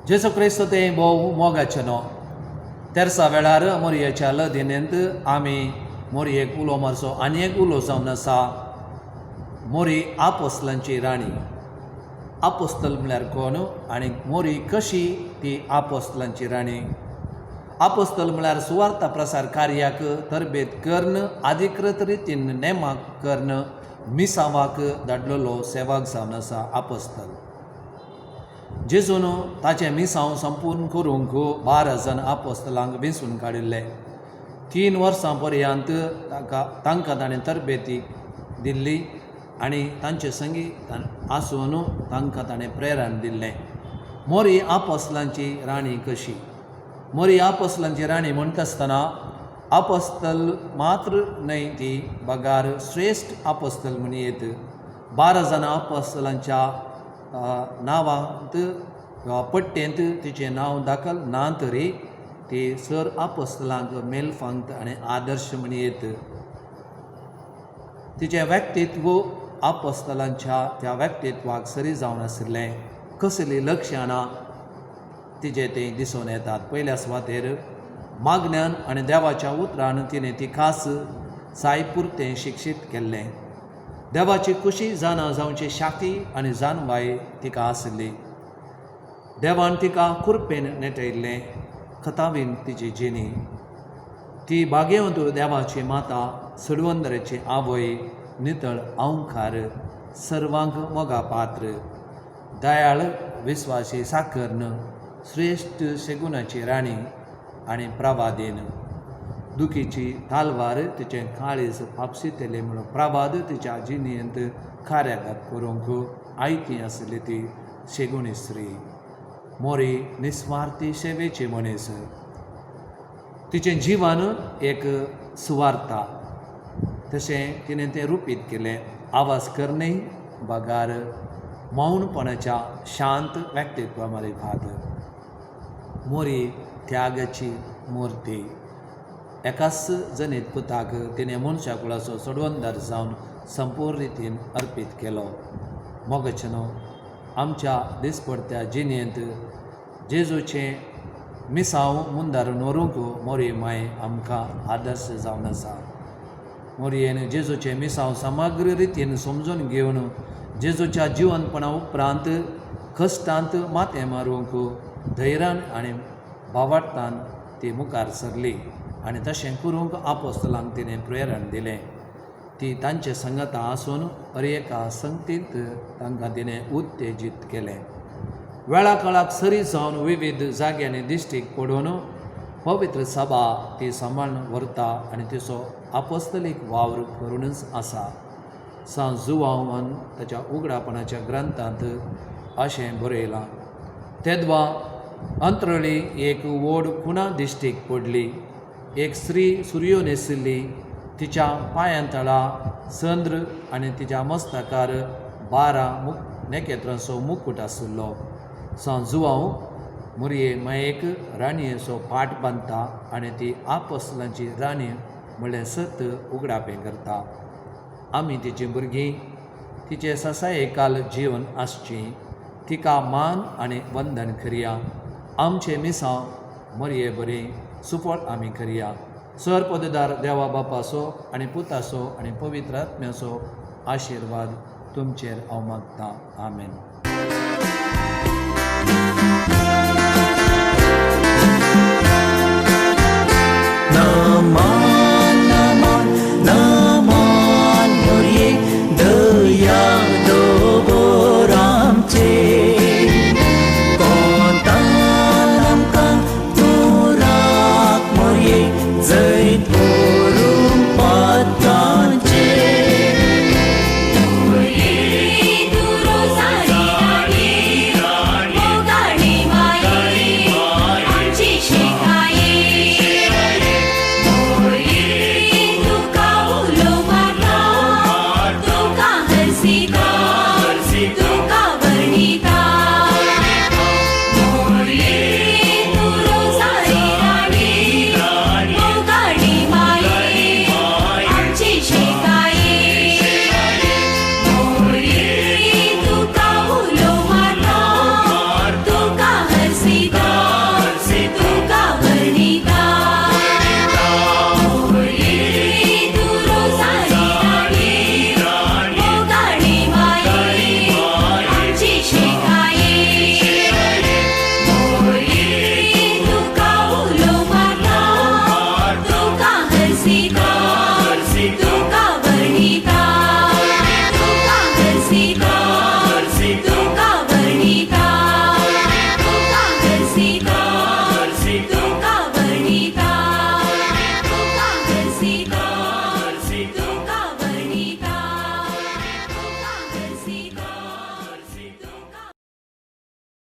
जेजू क्रिस्त तें भोव मोगाचें न्हू. तेर्सा वेळार मोरयेच्या लदिनेंत आमी मोरयेक उलो मारचो आनी एक उलो जावन आसा, मोरी आपोस्लांची राणी. आपोस्तल म्हळ्यार कोण आनी मोरी कशी ती आपोस्तलांची राणी? आपोस्तल म्हळ्यार सुवार्ता प्रसार कार्याक तरबेत करून अधिकृत रितीन नेमाक करून मिसांवाक धाडलेलो सेवक जावन आसा आपोस्तल. जेजून ताचें मिसांव संपूर्ण करूंक 12 जाण आपोस्तलांक वेंचून काडिल्ले. 3 वर्सां पर्यंत तांकां ताणें तरबेती दिल्ली आनी तांचे संगी आसून तांकां ताणें प्रेरण दिल्लें. मोरी आपोस्तलांची राणी कशी? मोरी आपोस्तलांची राणी म्हणटा आसतना आपोस्तल मात्र न्हय ती, बगार श्रेश्ठ आपोस्तल म्हणयेत. 12 जाणां आपोस्तलांच्या नांवांत वा पट्टेंत तिचें नांव दाखल ना तरी ती सर आपोस्तलांक मेलफांत आनी आदर्श म्हणयेत. तिचें व्यक्तित्व आपोस्तलांच्या त्या व्यक्तित्वाक सरी जावन आशिल्लें. कसलीं लक्षणां तिजें तें दिसून येतात? पयल्या सुवातेर मागण्यान आनी देवाच्या उतरान तिणें ती खास साय पुरतें शिक्षीत केल्लें. देवाची खुशी जाणा जावची शाक्ती आनी जाणवाय तिका आसली. देवान तिका कुरपेन नेटयल्लें. खतावीन तिची जिणी. ती बागेवंत देवाची माता, सडवंदराची आवय, नितळ अंवकार, सर्वांक मोगा पात्र, दयाळ विस्वासी साकर्न, श्रेश्ठ शेगुणाची राणी आनी प्रवादीन. दुखीची तालवार तिचें काळीज फापसितलें म्हणून प्रवाद तिच्या जिणेंत कार्यागत करूंक आयती आसली ती शेगुणी स्त्री. मोरी निस्वार्थी सेवेची मनीस. तिचें जिवन एक सुवार्ता तशें तिणें तें रुपीत केलें. आवाज करनय बगार मौनपणाच्या शांत व्यक्तित्वा मारिफात. मोरी त्यागाची मुर्ती. एकाच जनीत पुताक तिणें मनशा कुळाचो सोडवणदार जावन संपूर्ण रितीन अर्पीत केलो. मोगाचें न्हू, आमच्या दिसपडत्या जिणेंत जेजूचें मिसांव मुंदार व्हरूंक मोरी माय आमकां आदर्श जावन आसा. मोरयेन जेजूचें मिसांव समग्र रितीन समजून घेवन जेजूच्या जिवनपणा उपरांत कश्टांत माथें मारूंक धैर्यान आनी भावार्थान ती मुखार सरली आनी तशें करूंक आपोस्तलांक तिणें प्रेरण दिलें. ती तांचे संगता आसून हर एका संगतींत तांकां तिणें उत्तेजीत केलें. वेळा काळाक सरी जावन विविध जाग्यांनी दिश्टीक पडून पवित्र सभा ती सांबाळून व्हरता आनी तिचो आपोस्तलीक वावर करूनच आसा. सांत जुवांवान ताच्या उगडापणाच्या ग्रंथांत अशें बरयलां, तेदवा अंत्रळी एक व्हड खुणा दिश्टीक पडली. एक स्त्री सुरयो न्हेसिल्ली, तिच्या पांयां तळा चंद्र आनी तिच्या मस्तकार 12 नखेत्रांचो मुकूट आशिल्लो. सांत जुवांव मोरये मायेक राणयेचो पाट बांदता आनी ती आपोस्तलांची राणी म्हणलें सत उगडापें करता. आमी तिचीं भुरगीं तिचे ससायेकाल जीवन आसची, तिका मान आनी वंदन करया. आमचें मिसांव मोरये बरी सुफळ आमी करया. सर पददार देवा बापाचो आनी पुताचो आनी पवित्र आत्म्याचो आशिर्वाद तुमचेर हांव मागतां. आमेन.